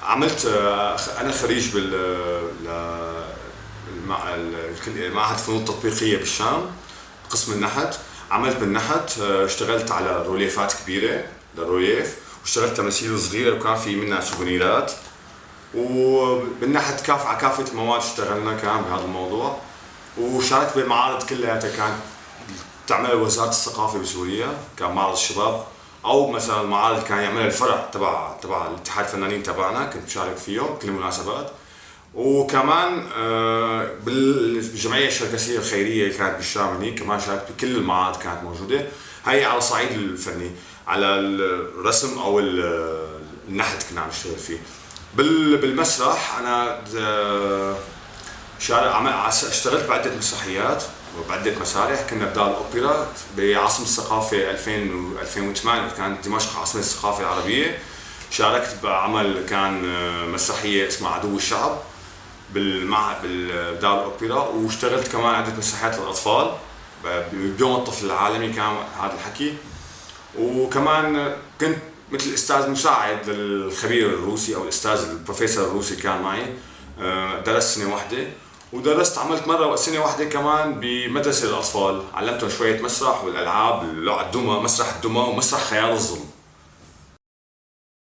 عملت، انا خريج بال معهد فنون التطبيقية بالشام، قسم النحت. عملت بالنحت، اشتغلت على روليفات كبيرة لل relief، واشتغلت تماثيل صغيرة، وكان في منها سوفونيرات. وبالنحت على كافة المواد اشتغلنا كان بهذا الموضوع، وشاركت بالمعارض كلها كانت تعملها وزارة الثقافة بسوريا، كان معرض الشباب او مثلا معارض كان يعملها الفرع تبع الاتحاد الفنانين تبعنا، كنت بشارك فيهم بكل المناسبات. وكمان بالجمعيه الشركسيه الخيرية اللي كانت بالشام هنيك كمان شاركت بكل المعارض كانت موجوده. هي على الصعيد الفني، على الرسم او النحت كنا عم نشتغل فيه. بالمسرح انا اشتغلت بعدة مسرحيات وبعدة مسارح. كنا بدار الأوبرا بعاصمة الثقافة 2008، كانت دمشق عاصمة الثقافة العربية. شاركت بعمل كان مسرحية اسمها عدو الشعب بالدار الأوبرا، واشتغلت كمان عدة مسرحيات للأطفال بيوم الطفل العالمي كان هذا الحكي. وكمان كنت مثل استاذ مساعد للخبير الروسي او الاستاذ البروفيسور الروسي كان معي، درست سنة واحده، ودرست، عملت مرة سنة واحدة كمان بمدرسة الاطفال، علمتهم شوية مسرح والالعاب، الدمى، مسرح الدمى ومسرح خيال الظل.